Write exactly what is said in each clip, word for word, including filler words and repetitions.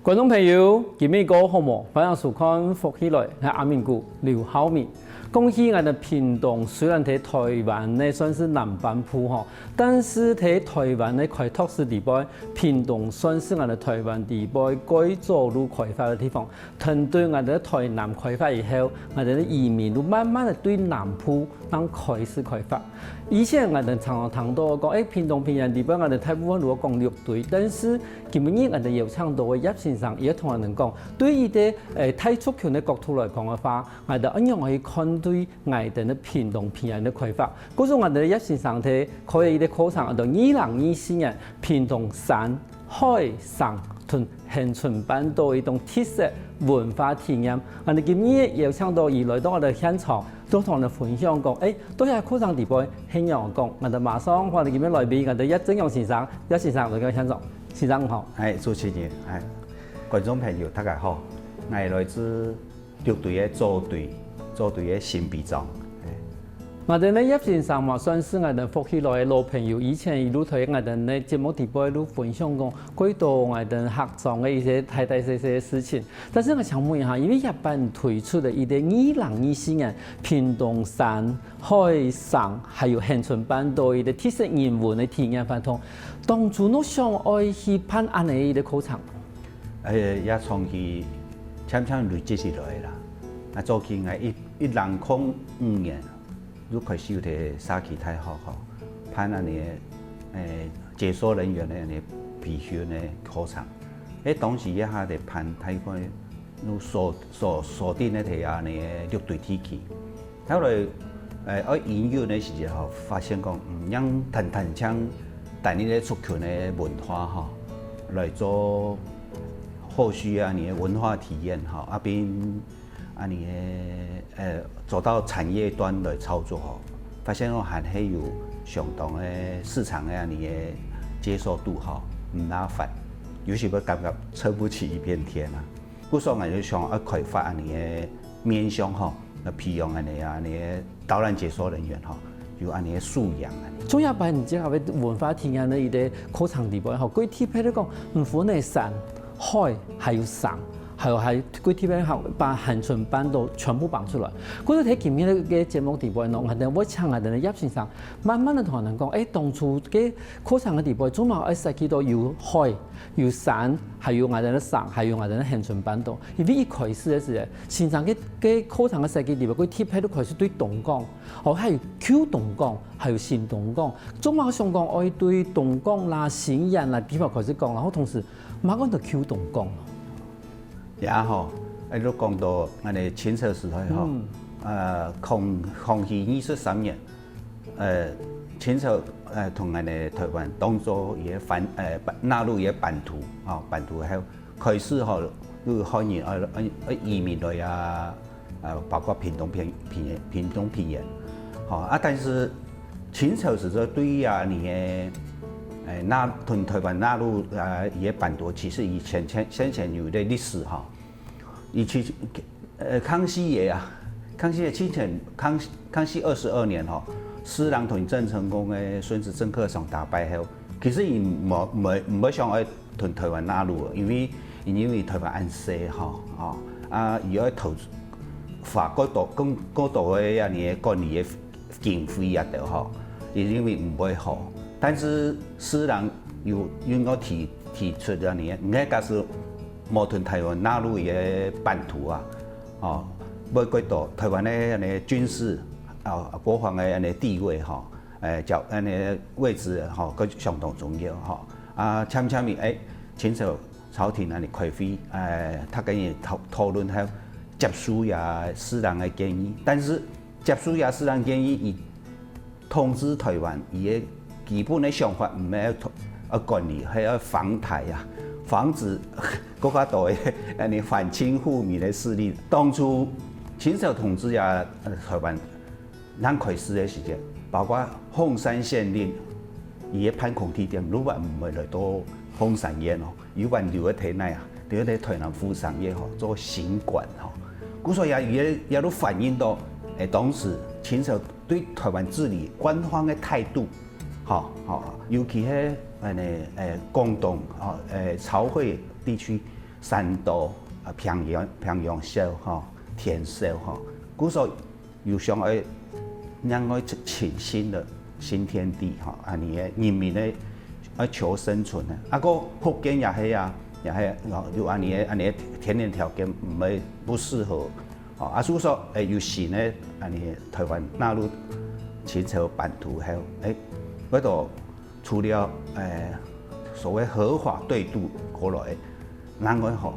觀眾朋友，今晡日過好無？歡迎收看《福氣來》，𠊎阿明哥劉浩明。講起𠊎兜屏東，雖然在台灣呢算係南半部吼，但是在台灣个開拓史裡背，屏東算係𠊎兜台灣裡背蓋早就開發个地方。等到𠊎兜台南開發以後，𠊎兜个移民就慢慢个對南部正開始開發。以前𠊎兜常常聽到講，欸，屏東平原裡背𠊎兜大部分都講六堆，但是今晡日𠊎兜邀請到个葉先生，佢會同𠊎兜講，對於一個，欸，大族群个角度來講个話，𠊎兜愛仰般去看對𠊎兜个屏東平原个開發。故所𠊎兜个葉先生在開个一個課程，安到二零二四年屏東山、海、城同 恆春半島一種特色文化體驗。𠊎兜今晡日邀請到佢來到𠊎兜現場，就同𠊎兜分享講，欸，到這課程裡背係仰般講。𠊎兜馬上歡迎今晡日來賓，𠊎兜葉正陽先生，葉先生來到現場。先生好。欸，主持人，欸，觀眾朋友大家好，𠊎來自六堆个左堆，左堆个新埤庄。欸。 𠊎兜个葉先生嘛，算係𠊎兜福氣來个老朋友，以前佢就在𠊎兜个節目裡背就分享過，蓋多𠊎兜客庄个一些大大細細个事情。但是𠊎想問一下，因為這擺推出个一個二零二四年屏東山、海、城，還有恆春半島一個特色人文个體驗活動，當初仰想愛去辦恁樣一個課程？欸，也從佢漸漸累積起來啦。啊，早期𠊎一，一零空五年， 就開始有在社區大學吼，辦恁樣个，欸，解說人員个恁樣培訓个課程。欸，當時一下就辦大概有鎖，鎖，鎖定个在恁樣个六堆地區。後來，欸，愛營運个時節吼，發現講，嗯，讓單單將單一个族群个文化吼，來做後續啊，恁樣个文化體驗吼，啊，並 恁樣个，呃，做到產業端來操作吼，發現講還係有相當个市場个恁樣个接受度吼，毋罅闊，有時會感覺撐不起一片天啊。故所𠊎就想愛開發恁樣个面向吼，來培養恁樣啊，恁樣个導覽解說人員吼，有恁樣个素養啊。中央辦理這个文化體驗个一個課程裡背吼，佢特別个講，毋分个山、海，還有城， 還有還規定个行，把恆春半島全部放出來。故所在今日个節目裡背呢，𠊎兜會請𠊎兜个葉先生，慢慢个同𠊎兜講，欸，當初个課程个裡背，做麼个愛設計到有海、有山，還有𠊎兜个城，還有𠊎兜个恆春半島。因為一開始个時節，先生个，个課程个設計裡背，佢特別都開始對東港，哦，還有舊東港，還有新東港，做麼个想講愛對東港啦、新園啦地方開始講，然後同時，麼个安到舊東港？ 也吼，欸，就講到𠊎兜清朝時代吼，嗯。呃，康，康熙二十三年，呃，清朝，呃，同𠊎兜台灣當做佢个版，呃，納入佢个版圖，吼，版圖後，開始吼，有漢人愛，愛，愛移民來啊，呃，包括屏東平，平原，屏東平原，吼，啊，但是 清朝時節對於啊，你个，欸，納，同台灣納入啊，佢个版圖，其實佢先前，先前有一個歷史吼。佢其實，呃，康熙爺啊，康熙爺之前，康，康熙二十二年吼，施琅同鄭成功个孫子鄭克上打敗後，其實佢無，無，毋會想愛同台灣納入，因為，因為台灣恁細吼，吼，啊，佢愛投，花過多，更，過多个啊，你个管理个 經費啊，對吼，佢認為毋會好。但是施琅有，有个提，提出啊，你，你假使無同台灣納入佢个版圖啊，吼，會過到台灣个恁樣軍事啊，國防个恁樣地位吼，欸，角，恁樣位置吼，佢相當重要吼。啊，漸漸个，欸，清朝朝廷恁樣開會，欸，大家討，討論還有接受啊施琅个建議，但是 接受啊施琅建議，佢統治台灣，佢个基本个想法毋係要統，要管理，係要防台啊，防止更加多个恁樣反清復明个勢力。當初清朝統治啊，呃，台灣，剛開始个時節，包括鳳山縣令，佢个辦公地點，如果毋會來到鳳山縣哦， 佢還留个在哪啊？留在台南府城个吼，做行館吼。故所也，也，也都反映到，欸，當時清朝對台灣治理官方个態度，吼，吼，尤其係，欸，欸，廣東，吼，欸，潮惠地區，山多啊，平原平原少吼，田少吼，故所又想愛另外尋新个新天地吼，恁呢个人民个愛求生存个。啊，个福建也係啊，也係有恁呢个恁呢个天然條件毋會不適合。吼，啊，所以說，誒，有新个恁呢个台灣納入清朝版圖後，誒，為到除了，誒，所謂合法對渡過來，另外吼，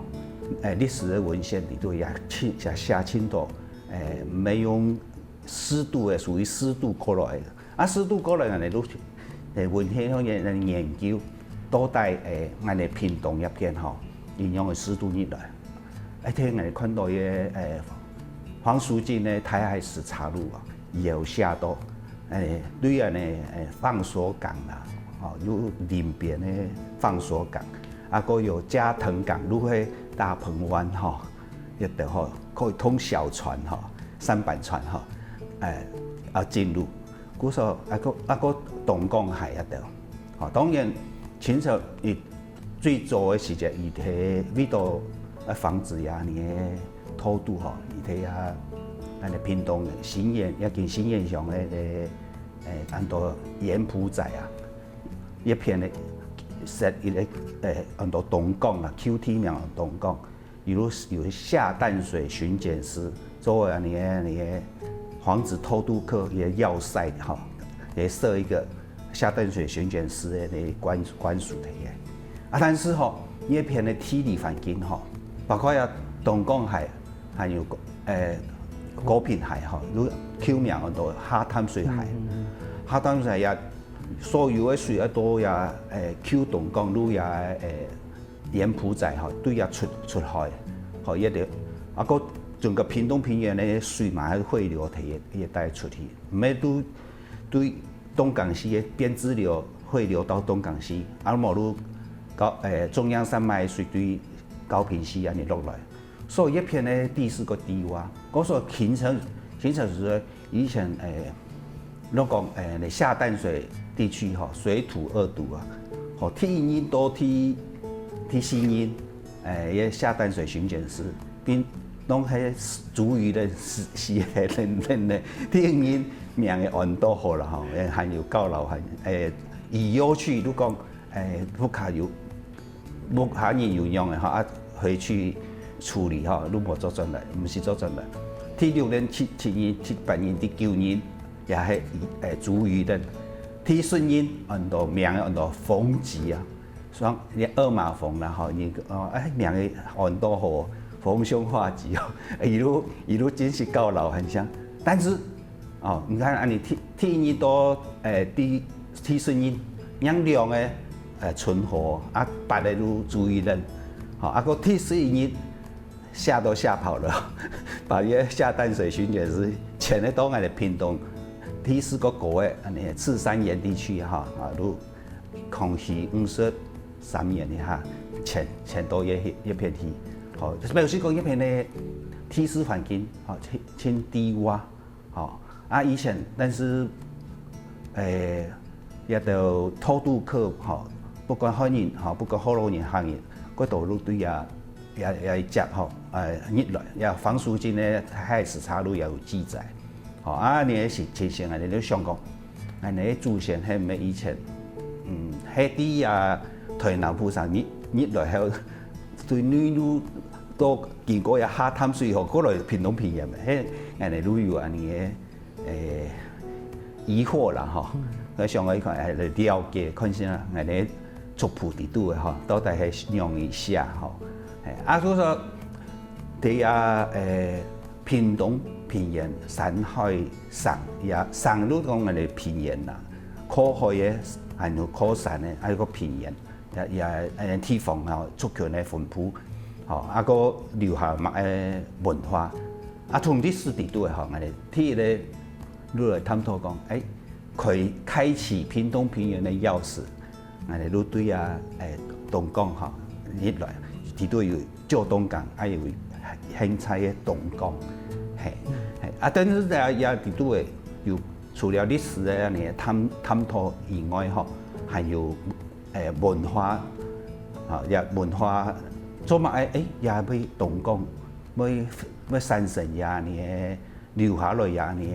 誒，歷史个文獻裡肚也清也寫清楚，誒，毋係用私渡个，屬於私渡過來个。啊，私渡過來呢，就，誒，文獻方面个研究，到底，誒，𠊎等屏東這片吼，仰般个私渡入來。 而且𠊎看到个，誒，黃淑君个台海史查錄啊，也有寫到，誒，對恁呢，誒，放索港啦，哦，有林邊个放索港，啊，還有加藤港，就係大鵬灣吼，一條吼，可以通小船吼，舢舨船吼，誒，啊，進入。故所，啊，還，還有東港海一條。吼，當然，清朝佢 最早个時節，佢係為到，呃，防止呀，你个偷渡吼，佢係啊，恁呢屏東个新園，也近新園鄉个，个，誒，安到鹽埔仔啊，一片个設一个，誒，安到東港啊，Q T名東港，有有下淡水巡檢司，做恁呢个，你个防止偷渡客个要塞吼，也設一个 下淡水巡檢司个那个官官署个。啊，但是吼，這片个地理環境吼，包括啊東港海，還有，誒，高屏海吼，就舊名安到下淡水海。下淡水海也所有个水啊，都也，誒，舊東港路也，誒，鹽埔仔吼，對也出出海，吼，一直，啊，个整个屏東平原个水嘛，還匯流个，也帶出去，毋係都對 東港溪个編織流匯流到東港溪，啊，無就高，誒，中央山脈个水對高屏溪恁呢落來，所以這片个地勢个低窪，故所形成形成係以前，誒，攏講，誒，下淡水地區吼，水土二毒啊，吼，第一任到第第四任，誒，个下淡水巡檢司，並 攏係族語个，係係係人人个，第一任名个安到好了吼，誒，還有教老還，誒，已有去，就講，誒，屋下有，屋下人有用个吼，啊，回去處理吼，就無做轉來，毋係做轉來。第六任、七七任、七八任、第九任，也係，誒，族語个。第十任安到名个安到風吉啊， 像你二馬峰啦吼，你，哦，哎，名个安到好，逢凶化吉哦，一路一路真是告老還鄉。但是，哦，你看啊，你第第一任到，誒，第第十任，兩个，誒，存活，啊，八个就注意人，吼，啊，个第十一任 嚇都嚇跑了，把這下淡水巡檢司遷个到𠊎等屏東第四个高个，恁呢，赤山岩地區哈，啊，就康熙五十三年个哈，遷遷到這這片去。好，表示講這片个地勢環境，吼，盡盡低窪。 吼，啊，以前，但是，誒，這兜偷渡客，吼，不管漢人，吼，不管福佬人、客人，過多路對也也也接，吼，誒，入來，也黃淑君个《海史查錄》也有記載。吼，啊，你係親身个，你就想講，恁呢祖先係毋係以前，嗯，係對啊，台南府城入入來後，對內陸到 經過這下淡水吼，過來屏東平原个，嘿，恁呢就有恁呢个，誒，疑惑啦吼。𠊎想愛看，誒，來了解看一下，恁呢族譜裡肚个吼，到底係仰仔寫吼。嘿，啊，所以說，對啊，誒，屏東平原山海城，也城就講恁呢平原啦，靠海个，還有靠山个，還有个平原。 也也誒地方吼，族群个分布，吼，啊，个留下麼个文化，啊，從歷史裡肚个吼，𠊎等第一个就來探討講，誒，開開啟屏東平原个鑰匙，𠊎等就對啊，誒，東港吼，入來，裡肚有舊東港，啊，有現在个東港，嘿，嘿，啊，但是也也裡肚个有除了歷史个恁呢探探討以外吼，還有 誒，文化，啊，也文化做麼个，欸，也會東港，會，會產生也恁呢个，留下來也恁呢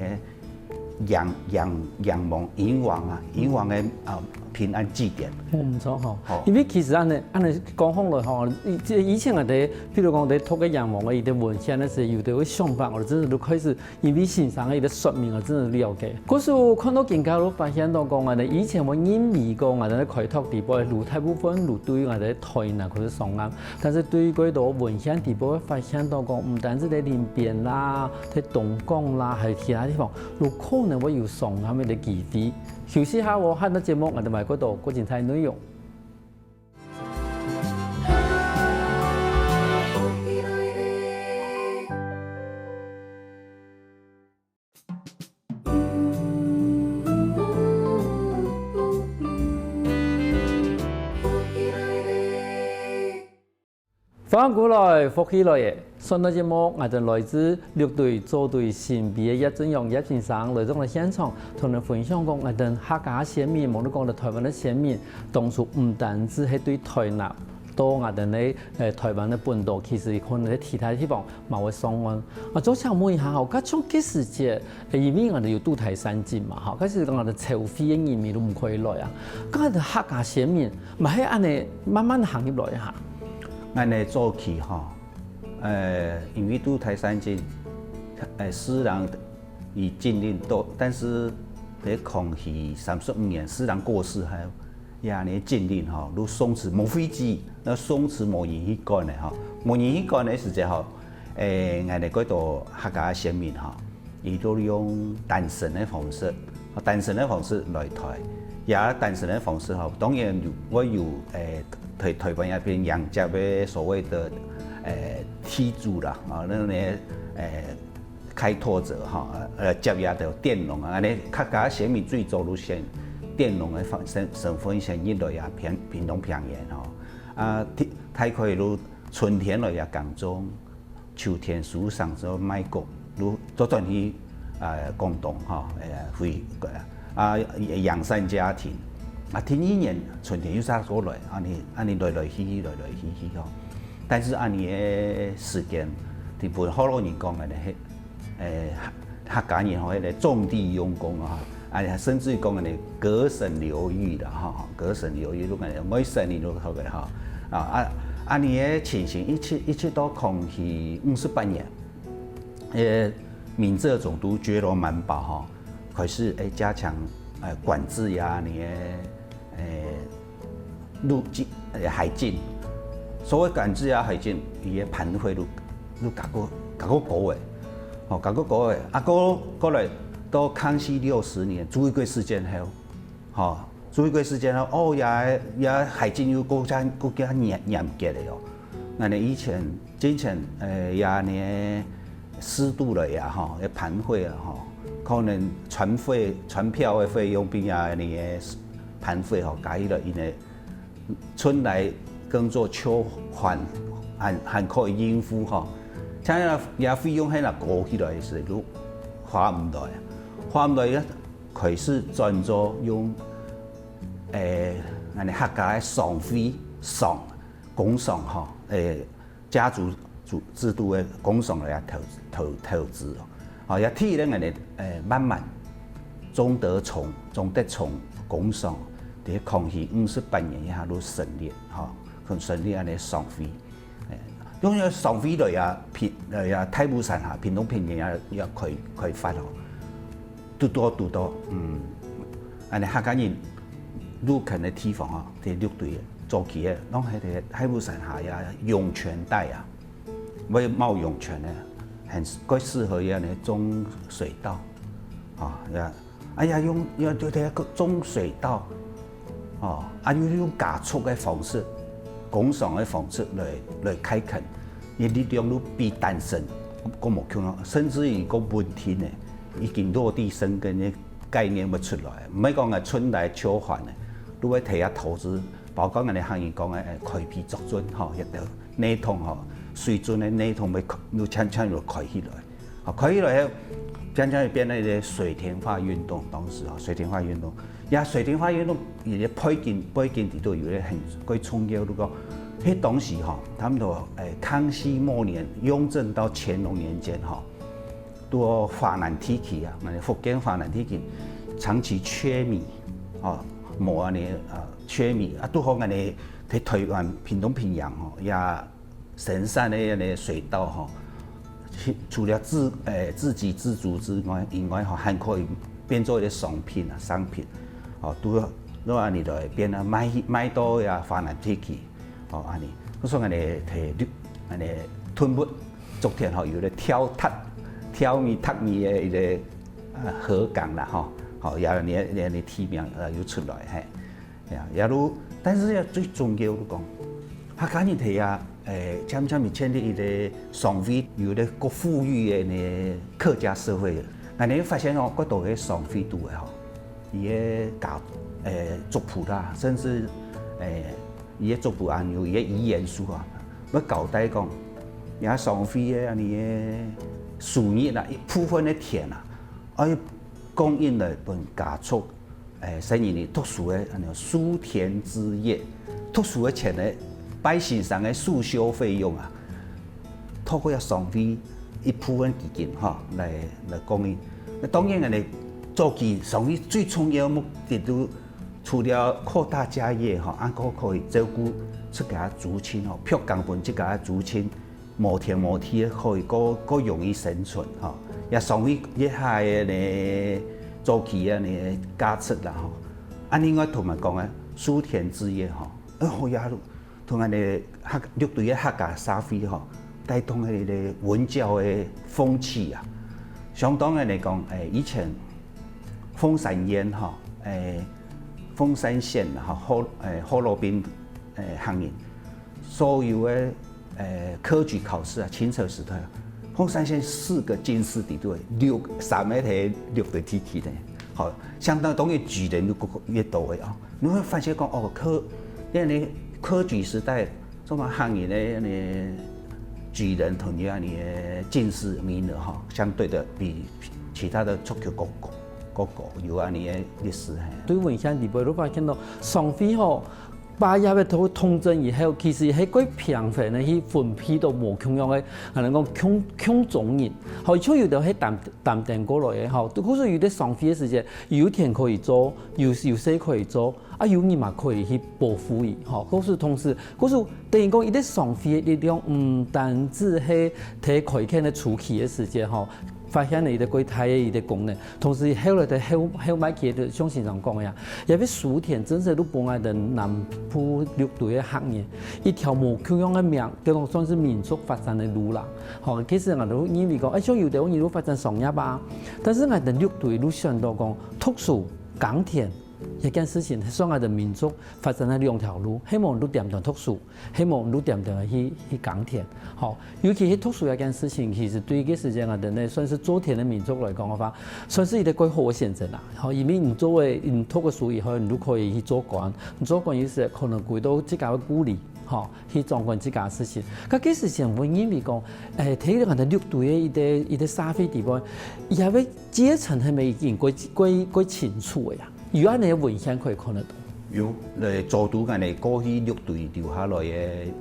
个仰，仰，仰望，仰望啊，仰望个，啊，平安祭典。哦，毋錯吼。好。因為其實恁呢，恁呢講起來吼，以，以前𠊎兜，譬如講，在讀个仰望个一个文獻个時候，有个會想法，𠊎真係都開始 因為先生个一个說明，𠊎真係了解。故所看到今下，𠊎發現到講，𠊎兜以前𠊎認為講，𠊎兜開拓地方个路，大部分路對𠊎兜台南開始上岸，但是對於幾多文獻地方會發現到講，毋單止在林邊啦，在東港啦，還有其他地方，都可能會有上岸个機會。休息下，𠊎下个節目，𠊎兜還有幾多過精彩內容。 歡迎過來，福氣來了！上段節目，𠊎兜來自六堆做堆新埤个葉振勇葉先生來到𠊎兜現場，同𠊎兜分享講𠊎兜客家先民，無論講到台灣个先民，當初毋單止係對台南，到𠊎兜个，呃，台灣个本島，其實可能在其他地方 嘛會上岸。啊，再請問一下吼，該像該時節，呃，因為𠊎兜有渡台三進嘛，吼，該時節𠊎兜潮州个移民都毋可以來啊。該𠊎兜客家先民，嘛係恁呢慢慢行入來啊。恁呢早期吼，呃，因為渡台三進，呃，施琅佢禁令到，但是在康熙三十五年，施琅過世後， 也恁呢禁令吼，就從此無飛機，該從此無人去管了吼。無人去管个時節吼，欸，𠊎兜幾多客家先民吼，佢就用單身个方式，單身个方式來台。也單身个方式吼，當然有，會有，欸，台，台灣這片迎接个所謂个，欸，地主啦，啊，該種，欸， 開拓者吼，呃，接這兜佃農啊，恁呢客家先民最早就選佃農个方，身，身份先入來啊，屏，屏東平原吼。啊，大，大概就春天來啊耕種，秋天收成之後賣穀，就倒轉去，呃，廣東吼，呃，回，啊，養，養產家庭。啊，第二年春天又再過來，恁呢，恁呢來來去去，來來去去吼。但是恁呢个時間，就分學老人講个呢，係 欸，客，客家人吼，該个重地用工啊，啊，甚至於講恁呢，隔省流域个吼，隔省流域，就講恁呢，外省人就好个吼。啊，啊，恁呢个情形，一直，一直到康熙五十八年，欸，閩浙總督覺羅滿寶吼，開始，欸，加強，呃，管制啊，恁呢个，欸， 陸禁，欸，海禁。所謂管制啊，海禁，佢个版稅就，就加過，加過高个，吼，加過高个。啊，過，過來到康熙六十年，朱一貴事件後，吼，朱一貴事件後，哦，也，也海禁又過加，過加嚴，嚴格个哦。恁呢以前，之前，欸，也恁呢適度了呀，吼，个版稅啊，吼，可能船費，船票个費用比也恁呢个版稅吼，加起來，因為 春來耕作，秋還，還，還可以應付吼。像這，這費用係若高起來个時，就花毋落，花毋落，開始轉做用，欸，恁呢客家个喪費，喪，公喪吼，欸，家族制，制度个公喪來投，投，投資哦。哦，也第一个恁呢，欸，慢慢，鍾德松，鍾德松公喪， 在康熙五十八年以下就成立，吼，成立恁呢喪費。欸，當然喪費來啊，屏，來啊，大武山下，屏東平原也，也開，開發哦。堵到，堵到，嗯，恁呢客家人入墾个地方哦，在六堆个早期个，攏係在大武山下呀，湧泉帶啊，會冒湧泉个，很，蓋適合恁呢種水稻，啊，呀， 哎呀，用，用，用這个種水稻，哦，啊，又用家畜个方式，公牲个方式來，來開墾，佢力量都比單身，還無強，甚至於還穩定个，已經落地生根个概念會出來。毋係講啊，春來秋還个，都會提下投資，包括𠊎兜客人講个，欸，開陂作圳，吼，一條內洞吼，水圳个內洞會開，就漸漸就開起來。 好，開起來後，漸漸就變成一个水田化運動，當時啊，水田化運動。呀，水田化運動，佢个背景，背景裡肚有一个很，蓋重要，就講，該當時吼，差不多，欸，康熙末年，雍正到乾隆年間吼，在華南地區啊，福建華南地區，長期缺米，吼，無恁呢，呃，缺米啊，堵好恁呢，在台灣屏東平洋吼，也生產个恁呢水稻吼，除了自，欸，自給自足之外，以外吼，還可以變做一個商品啊，商品，吼，都，都恁呢來變啊，賣，賣到呀華南地區。 哦，恁呢，所以恁呢，提綠，恁呢，囤物，竹田吼，有个挑拓，挑米、拓米个一个，呃，禾稈啦，吼，吼，也有你，你，你地名，呃，有出來，嘿，呀，也都，但是呀，最重要就講，客家人在啊，誒，漸漸地建立一个社會，有一个較富裕个呢客家社會。恁呢發現哦，較多个社會肚个吼， 佢个家，誒，族譜啦，甚至，誒，佢个族譜還有佢个遺言書啊，愛交代講，這社會个恁呢个收入啊，一部分个田啊，愛供應來分家族，誒，細人仔讀書个恁呢收田之業，讀書个錢呢，拜先生个書修費用啊， 透過這社會一部分基金吼，來，來供應。該當然个呢，早期社會最重要个目的就除了擴大家業吼，還可，可以照顧自家族親吼，避耕分自家族親，無田無地个可以較，較容易生存吼。這社會這下个呢，早期个呢價值啦吼。啊，另外頭先講个收田之業吼，哦，也 同恁呢客，六堆个客家社會吼，帶動个一个文教个風氣啊。相當个來講，誒，以前鳳山縣吼，誒，鳳山縣吼，河，誒，河洛兵，誒，客人，所有个，誒，科舉考試啊，清朝時代啊，鳳山縣四个進士裡肚，六，三个係六堆地區个，吼，相當當然舉人越，越多个啊。 你會發現講，哦，科，因為科舉時代，這麼客人个呢，舉人同樣个進士名額吼，相對的比其他的族群較高，較高，有恁呢个歷史，嘿。對文獻裡背，你發現到上回吼，八月个統，統戰以後，其實係較平衡个去分配到無共樣个，可能講共，共種人，吼，就有的係擔，擔當過來个，吼，故所有个上回个時節，有田可以做，有，有事可以做， 啊，有人嘛可以去保護佢，吼。故所同時，故所等於講，一个社會个力量，毋單止係在開墾个初期个時節，吼，發現了一个較大个一个功能，同時後來在後，後尾期个，像先生講个啊，也會收田，真正就分𠊎等南部六堆个客人一條無共樣个名，叫做算是民族發展个路啦。吼，其實𠊎都認為講，哎，像有兜人就發展商業啊，但是𠊎等六堆就想到講，讀書、耕田， 這件事情，係算𠊎等民族發展个兩條路，係無就恬恬讀書，係無就恬恬去，去耕田。吼，尤其係讀書這件事情，其實對該時節𠊎等呢，算是做田个民族來講个話，算是一个較好个選擇啦。吼，因為你做个，你讀个書以後，你就可以去做官，你做官有時可能歸到自家个故里，吼，去掌管自家个事情。該該時節，𠊎認為講，誒，在𠊎等六堆个一个，一个社會地位，這个階層係毋係已經較，較，較清楚个呀？ 有恁呢个文獻可以看得到。有，呃，早都恁呢過去六堆留下來个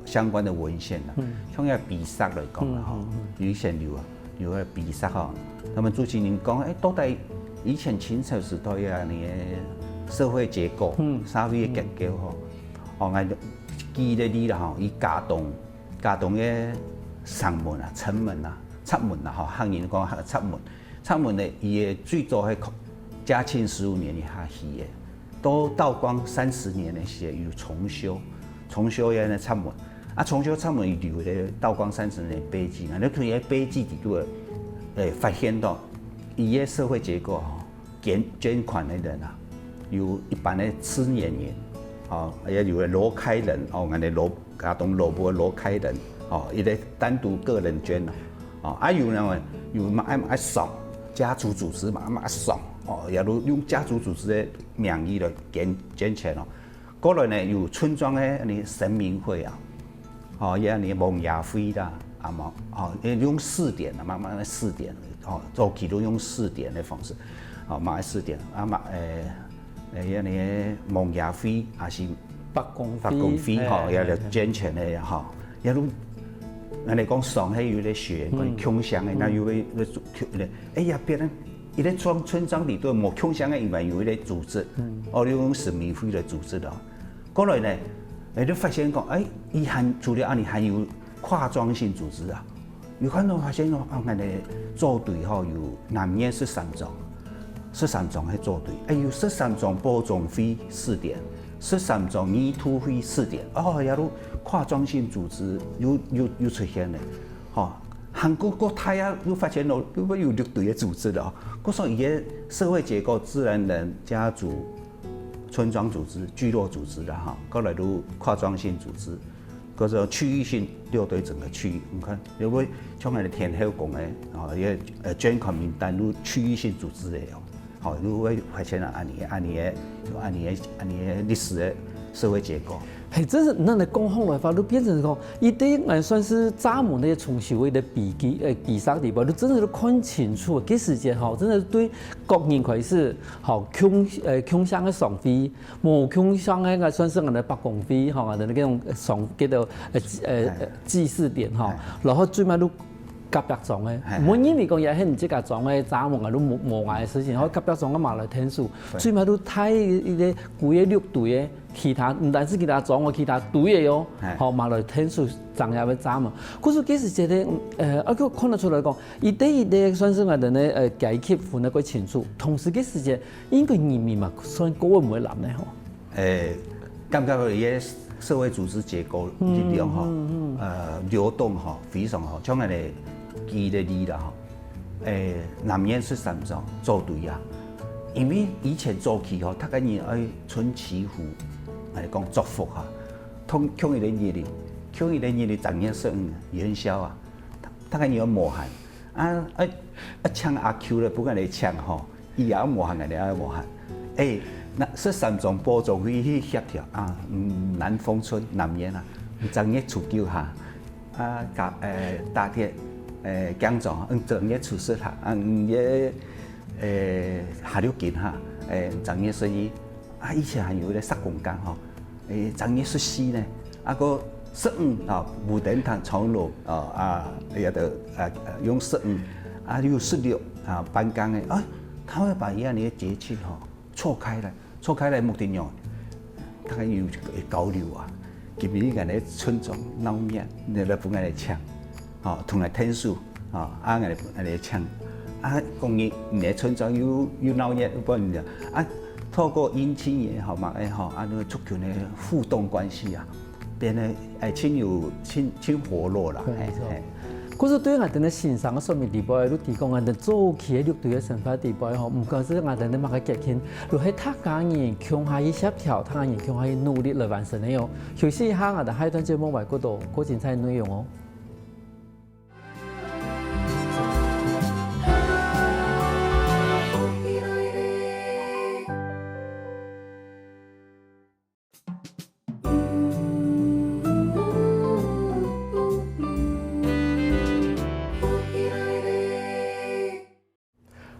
相關个文獻啦，嗯。像該比薩來講啦，吼，嗯，嗯，嗯。有一些留啊，有个比薩吼，他們主持人講，哎，到底以前清朝時代啊，你个社會結構，嗯。社會个結構吼，哦，𠊎舉个例啦吼，以佳冬，佳冬个城門啊，城門啊，插門啊，吼，客人講插門， 插門呢，佢个最早係嘉慶十五年以下起个，到道光三十年个時有重修，重修个呢插門。啊，重修插門留个道光三十年个碑記，啊，你對个碑記裡肚，誒，發現到，佢个社會結構吼，捐，捐款个人啊，有一般个青年人，哦，也有个羅開人，哦，𠊎个羅 佳冬蘿蔔个羅開人，哦，一个單獨個人捐啦，哦，啊有呢，有嘛愛嘛愛爽，家族組織嘛嘛爽，哦，也都用家族組織个名義來捐，捐錢哦。過來呢，有村莊个呢神明會啊，哦，也呢王爺會啦，啊嘛，哦，也用祀典啊，嘛嘛祀典，哦，早期都用祀典个方式，哦，嘛祀典，啊嘛，誒，誒，也呢王爺會也是伯公會，伯公會吼，嘿，也就捐錢个吼，也就，恁樣講上海有个學員，嗯，共享个，嗯，那有个，个，个，哎呀，別人，一个村，村庄里肚無共享个，因為有一个組織，嗯，哦，你講市民會个組織咯。過來呢，哎，就發現講，哎，佢還，除了恁樣，還有跨庄性組織啊。 有看到發現哦，啊，恁樣做對吼，有南園十三庄，十三庄个做對，哎，有十三庄保障會試點，十三庄義土會試點，哦，也都跨庄性組織又，又，又出現了，吼，還過，過大啊，又發現咯，又有六堆个組織了，故所以个社會結構，自然人、家族、村庄組織、聚落組織了哈，過來都跨庄性組織。 可是區域性六堆整個區域，你看，因為像恁樣天后宮个，哦，也，呃，捐款名單有區域性組織个哦，好，有會發現啊，恁樣，恁樣个，有恁樣个，恁樣个歷史个社會結構。嘿，真是，恁樣講好來話，就變成講，佢對𠊎算是閘門个重修个一个比基，呃，比賽地方，就真的是看清楚，該時節吼，真的對各人開始，吼，共，呃，共享个上會， 無共享个，應該算是𠊎等伯公會吼，𠊎等該種上，叫做，呃，祭，呃，祭祀點吼，然後最尾都隔壁庄个，毋好認為講也係你自家庄个閘門啊，都無，無𠊎个事情，然後隔壁庄个嘛來𢯭手，最尾都帶一个歸个六堆个，其他，毋單是其他庄个，其他堆个哦，吼，嘛來𢯭手，掌這个閘門。故所其實覺得，呃，啊，就看得出來講，佢對佢个算是𠊎等个，呃，階級分得較清楚，同時个時間， 應該人民嘛算較毋會濫呢吼。誒，感覺佢个社會組織結構力量吼，呃，流動吼，非常好，像恁樣舉个例啦吼，誒，南園十三庄做對啊，因為以前早期吼，逐個人愛穿旗服，來講祝福哈，通，共一个日子，共一个日子正月十五元宵啊，逐個人愛無閒，啊，啊，啊，請阿舅咧，分𠊎來請吼。 佢也無閒，𠊎也無閒。誒，該十三庄保障會去協調啊，嗯，南豐村南園啊，正月初九哈，啊，打，誒，打鐵，誒，耕種，嗯，正月初十哈，啊，五月，誒，下六斤哈，誒，正月十一，啊，以前還有一个殺公雞吼， 誒，正月十四呢，啊，過十五啊，無等堂長老啊，啊，也得啊，用十五啊，有十六啊，辦公个啊，他會把一樣的節慶吼錯開來，錯開來目的呢，大家有一個交流啊，今日𠊎个村莊鬧熱，你來分𠊎來請。 吼，同𠊎𢯭手，吼，啊，𠊎來，𠊎來請。啊，講你，你个村莊有，有鬧熱，有不然啊，透過迎親也好嘛，也好，啊，那個族群的互動關係啊，變得，哎，盡有，盡，盡活絡啦，嘿，嘿。故所對𠊎等个先生个說明裡背，你提供𠊎等早期个六堆个生活裡背吼，毋管係𠊎等个麼个節慶，都係大家人共下去協調，大家人共下去努力來完成个哦。休息一下，𠊎等下一段節目還過多，過精彩內容哦。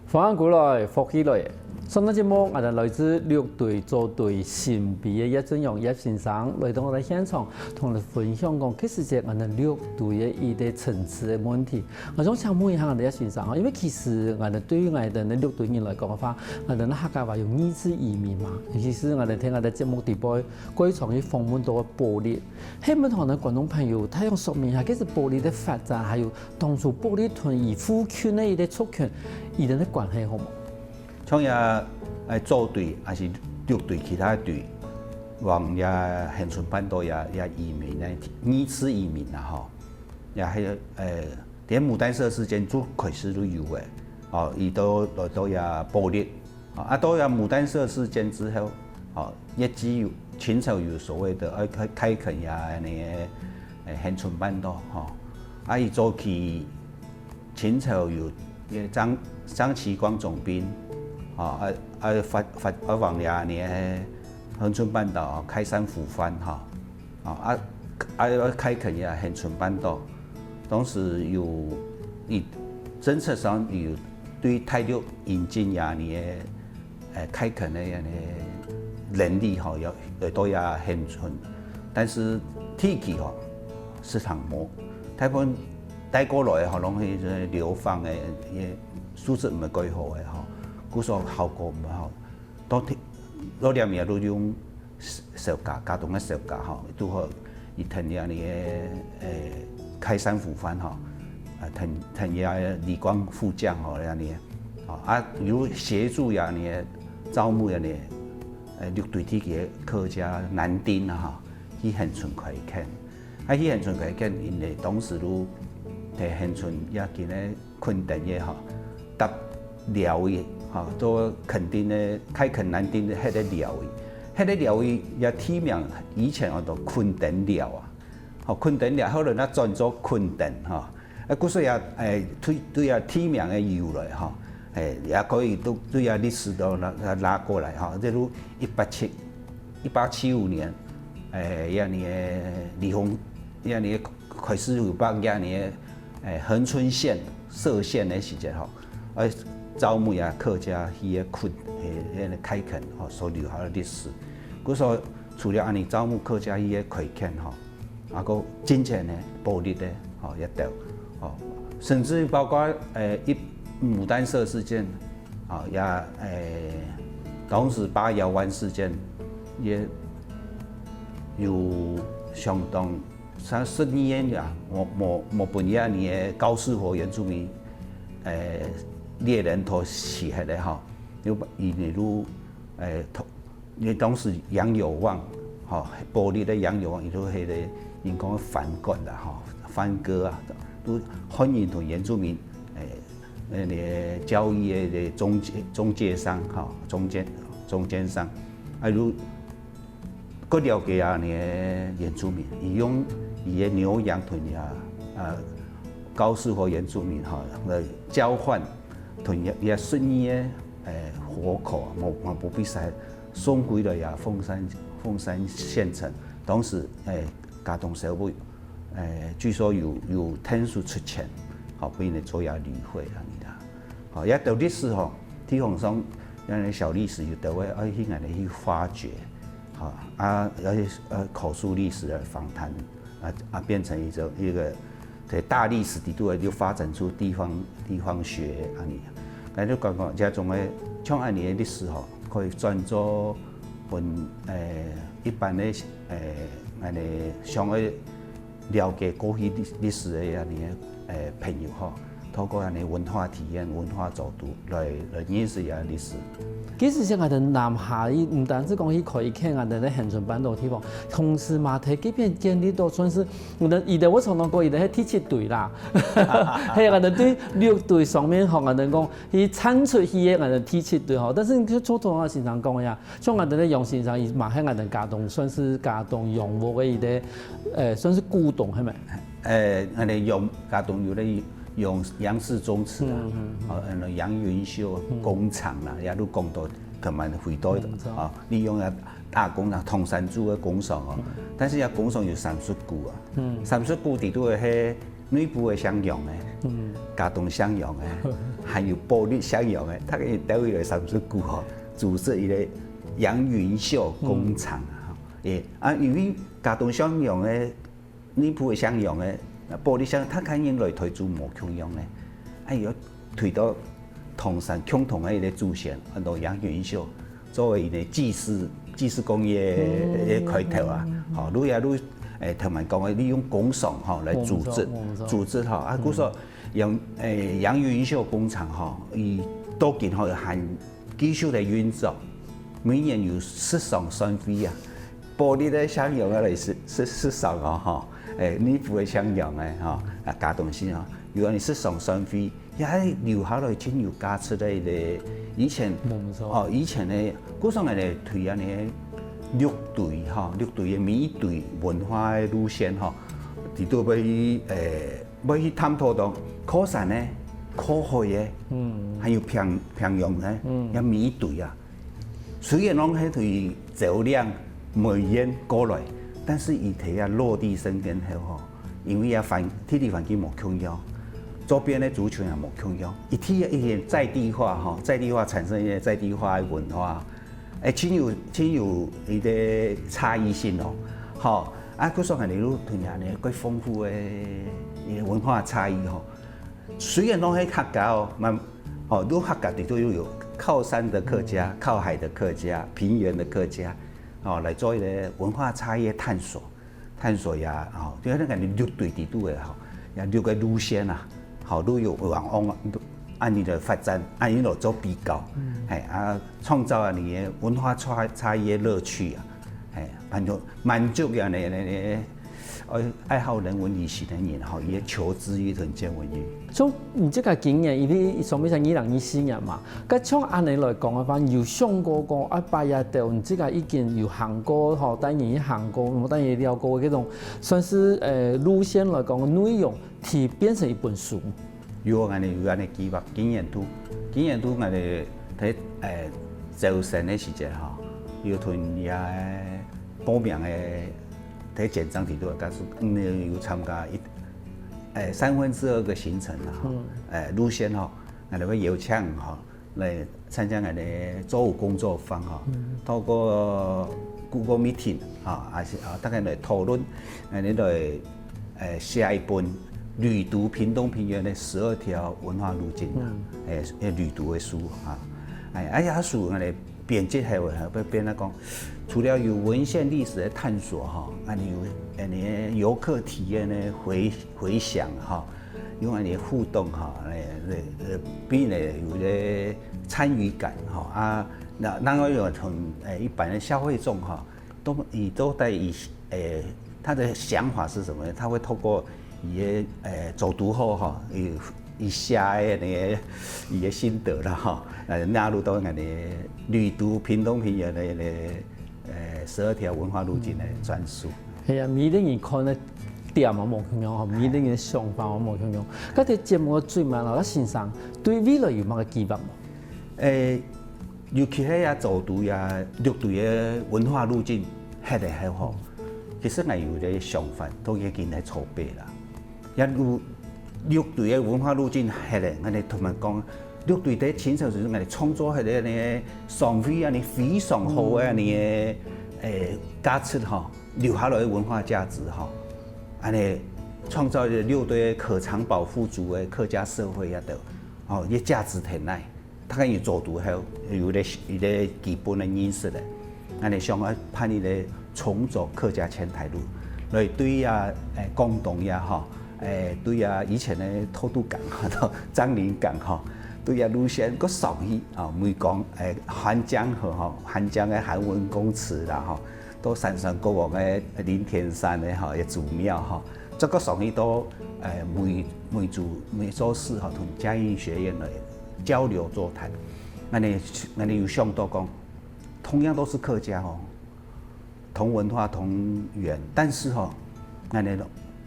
歡迎歸來，福氣來！上段節目，𠊎等來自六堆做堆新埤个葉振勇葉先生來到𠊎等現場，同𠊎等分享講，其實這𠊎等六堆个一個層次个問題。𠊎想請問一下𠊎等葉先生吼，因為其實𠊎等對於𠊎等个六堆人來講个話，𠊎等个客家話有二次移民嘛，尤其是𠊎等聽𠊎等節目裡背，過去常去訪問到个保力，係毋係同𠊎等觀眾朋友大約說明一下，其實保力个發展，還有 當初保力同佢附近个一個族群，佢等个關係好無？像這，誒，做堆，還係六堆其他堆，往這恆春半島這，這移民呢，二次移民啊，吼，也係，誒，連牡丹社事件就開始就有誒，哦，佢都來到這保力， 啊，到了牡丹社事件之後，哦，越劇有，清朝有所謂的，呃，開，開墾呀，那個，呃，恆春半島，吼。啊，佢早期清朝有，也張，張其光總兵，啊，啊，啊，發，發，啊，往呀，那個恆春半島，啊，開山撫番，哈。 啊，啊，啊，開墾也恆春半島。當時有，佢政策上有對大陸引進呀，你个，呃，開墾个呀，你个能力吼，要，要到遐現存。但是地區吼，市場無，大部分帶過來吼，攏係流放个，也素質毋係幾好个吼，故所效果毋好。到地，到這面都用小，小家，家庭个小家吼，拄好佢跈佢个，誒，開山撫番吼，啊，跈，跈佢个李光副將吼，恁樣，吼，啊，有協助佢个招募佢个，誒，六堆地區个客家男丁啊，吼，去恆春開墾。啊，去恆春開墾，因為當時都，誒，恆春也今个 墾丁个吼，搭寮个吼，做墾丁个，開墾男丁个該个寮个，該个寮个也地名以前安到墾丁寮啊，吼，墾丁寮，後來那轉做墾丁吼，啊，故所也，誒，對，對啊，地名个由來吼，誒，也可以都對啊歷史都拉，拉，拉過來吼，這都一八七，一八七五年，誒，遐个李鴻，遐个 開始有北京个，誒，恆春縣設縣个時節吼，誒，招募啊客家去个墾，誒，開墾吼，所留下个歷史。故所除了恁樣招募客家去个開墾吼，啊，還有真正个暴力个吼，也有吼，甚至包括，誒，一牡丹社事件，啊，也，誒，當時八一灣事件也有相當 像十二年呀，無，無，無分遐个高士活原住民，誒，獵人頭死忒个吼，又，因為都，誒，頭，因為當時楊友望，吼，暴力个楊友望，佢都係个人講反骨啦，吼，反骨啊，都漢人同原住民，誒，那個交易个中介，中介商，吼，中間，中間商，啊，都 較了解啊，你个原住民，佢用佢个牛羊同啊，呃，高士活原住民吼來交換，同佢个十二个，誒，活口啊，無，無，無必使送歸來啊，鳳山，鳳山縣城。當時，誒，佳冬社會，誒，據說有，有天數出錢，吼，分佢做下理會啊，你啦。 吼，也有歷史吼，地方上，恁樣小歷史有得位，愛去恁樣去發掘，吼，啊，要去，呃，口述歷史的訪談，啊，啊，變成一種，一個，對，大歷史底肚就發展出地方，地方學，恁樣。該就講講，這種个，像恁樣个歷史吼，可以轉做分，誒，一般个，誒，恁樣像个 了解過去歷，歷史个恁樣个，誒，朋友吼，透過恁樣文化體驗、文化角度來，來認識一下歷史。其實像𠊎兜南下，佢毋單止講去開墾𠊎兜个恆春半島地方，同時嘛，在該片建立到算是，𠊎兜，佢兜會常常講，佢兜係第七堆啦，係𠊎兜對六堆上面吼，𠊎兜講，佢產出去个𠊎兜第七堆吼。但是你就像頭先先生講个呀， 像𠊎兜个楊先生，佢嘛係𠊎兜佳冬，算是佳冬楊屋个一個，呃，算是股東，係無？誒，𠊎兜楊，佳冬有个楊，楊氏宗祠啊，嗯，嗯，嗯。哦，呃，楊雲秀工廠啦，嗯。也都講到，可能回到，嗯，知道。哦，利用啊大工廠，通山做个工廠哦，嗯。但是啊工廠有三十股啊，嗯。三十股底肚个係 內埔个姓楊个，嗯。佳冬姓楊个，還有寶力姓楊个，大家兜起來三十股吼，組織一個楊雲秀工廠啊，吼。嗯。誒，啊，因為佳冬姓楊个，內埔个姓楊个，寶力姓，大家人來台做無共樣呢，哎喲，推到 通山共同个一個祖先，安到楊雲秀，作為一個祭祀，祭祀工業个，嗯，个開頭啊。嗯，嗯，嗯。吼，愈來愈，誒，頭先講个利用工廠吼來組織，工廠，工廠。組織吼，啊，嗯。故所楊，誒，楊雲秀工廠吼，佢到今吼還繼續个運作，每年有十雙算飛啊，寶力个姓楊个來十，十，十雙哦吼，誒，內埔个姓楊个吼，啊，佳冬姓哦，有恁樣十雙算飛， 也係留下來真有價值个一個以前，無錯。哦，以前个，故所𠊎兜推恁樣六堆吼，六堆个每一堆文化个路線吼，佢都會，誒，會去探討到靠山个、靠海个，嗯。還有平，平洋个，嗯。也每一堆啊。 雖然講係對蕉嶺、梅縣過來，但是佢在啊落地生根後吼，因為啊環，地理環境無共樣，周邊个族群也無共樣，一定要一點在地化吼，在地化產生一些在地化个文化，誒，真有真有一個差異性哦。吼，啊，故所恁樣有同樣呢，蓋豐富的一個文化差異吼。雖然攏係客家哦，嘛，哦，都客家裡頭又有靠山的客家、靠海的客家、平原的客家，哦，來做一個文化差異的探索。探索呀，吼，就係恁樣六堆裡肚个吼，也六個路線啊，吼，都有往往恁樣來發展，恁樣來做比較，嘿啊，創造恁樣个文化差差異个樂趣啊，嘿，滿足滿足恁樣个愛愛好人文旅行个人吼，佢个求知慾同見聞慾。所以你這個經驗，因為上面係二零二四年嘛，該像恁樣來講个話，你有想過講，啊，拜一到你這個已經有行過吼，帶你去行過，帶你去尞過，這種算是呃路線來講，內容去變成一本書。有恁樣有恁樣計劃，今年度，今年度𠊎兜在呃招生个時節吼，有同也報名个在簡章裡肚，但是嗯有參加一誒三分之二个行程啦吼，誒路線吼，𠊎兜會邀請吼。來參加𠊎兜周五工作坊吼，透過Google Meeting吼，也係啊，大家來討論，𠊎兜來誒寫一本旅讀屏東平原个十二條文化路徑啊，誒誒旅讀个書哈。誒，啊這書𠊎兜編輯後，會變來講，除了有文獻歷史个探索吼，啊你有誒你个遊客體驗个回回想吼， 用恁樣互動吼，來來來，分人有个參與感吼啊，那然後又同誒一般个消費者吼，都佢都在佢誒他的想法是什麼，他會透過佢个誒走讀後吼，佢佢寫个那個佢个心得啦吼，呃納入到𠊎兜旅讀屏東平原个个誒十二條文化路徑个專書。 係啊，每個人看个點嘛無共樣吼，每個人个想法嘛無共樣。該在節目个最尾啦，先生對未來有麼个計劃無？誒，尤其係也做到也六堆个文化路徑，歇个好吼。其實𠊎有个想法，都已經來籌備啦。也有六堆个文化路徑歇个，𠊎兜同佢講，六堆在清朝時，𠊎兜創造个呢，上非啊，你非常好个呢，誒，價值吼。 留下來个文化價值吼，恁樣創造一個六堆可長保富足个客家社會也得，吼，這價值在哪？大家有做到後，有一個一個基本个認識个，恁樣想愛辦一個重走客家千台路，來對啊，誒，廣東呀吼，誒，對啊，以前个頭都港吼，到樟林港吼，對啊，路線過上去啊，梅江，誒，環江河吼，環江个韓文公祠啦吼。 到三山國王个靈天山个吼，个祖廟吼，再過上去到誒梅梅竹梅州市吼，同嘉義學院來交流座談。恁樣恁樣有想到講，同樣都是客家吼，同文化同源，但是吼，恁樣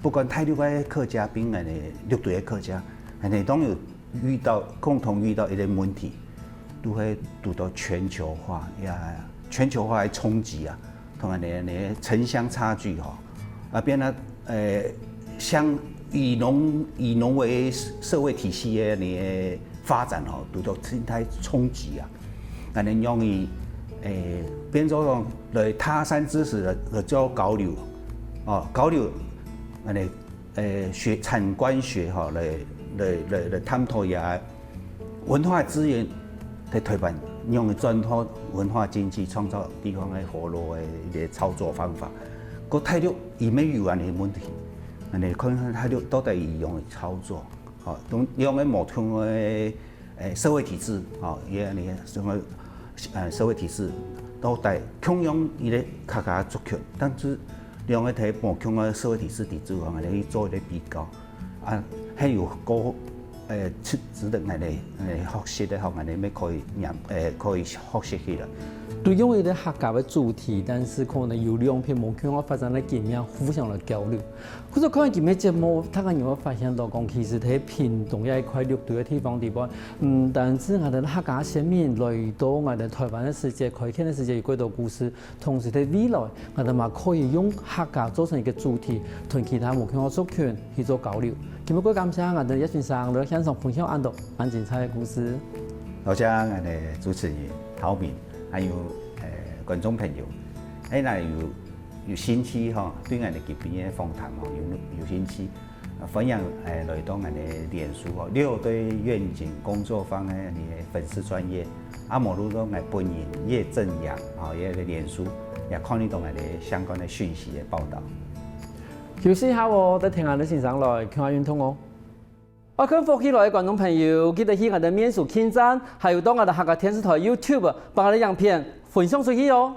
不管大陸个客家，並恁樣六堆个客家，恁樣都有 遇到共同遇到一個問題，都會堵到全球化呀，全球化个衝擊啊，同埋你你城鄉差距吼，啊變了呃像以農以農為社會體系个你个發展吼，堵到生態衝擊啊，恁樣容易誒變做講來他山之石的的叫高流，哦高流，恁樣 誒學產官學吼來來來來探討也文化資源在台灣用轉化文化經濟創造地方个活路个一個操作方法。過大陸佢乜有恁樣問題，恁樣看看大陸到底佢用个操作，吼，用用个無同个 誒社會體制，吼，也你什麼呃社會體制，到底共樣一個客家族群，但是兩個在無共个社會體制底下，𠊎兜去做一個比較，啊，還有個誒值值得𠊎兜誒學習个吼，𠊎兜乜可以念誒可以學習起來。對，用一個客家个主題，但是可能有兩片無共个發展个經驗互相來交流。 故所看今日節目，大家有無發現到講，其實在屏東這一塊六堆个地方地方，毋單止𠊎兜客家先民來到𠊎兜台灣个時節，開墾个時節有幾多故事，同時在未來，𠊎兜嘛可以用客家做成一個主題，同其他無共个族群去做交流。今日過感謝𠊎兜葉先生來現場分享恁多恁精彩个故事。多謝𠊎兜主持人陶明，還有誒觀眾朋友，哎，若有有興趣吼，對𠊎兜今晡日个訪談吼有有興趣，啊歡迎哎來到𠊎兜个臉書吼，六堆願景工作坊个个粉絲專頁，啊無就到𠊎本人葉正陽吼，也个臉書，也看得到𠊎兜相關个訊息个報導。休息一下哦，再聽下你先生來，共下運動哦。愛看福氣來个觀眾朋友，記得去𠊎兜面書網站，還有到𠊎兜客家電視台YouTube，把𠊎兜影片分享出去哦。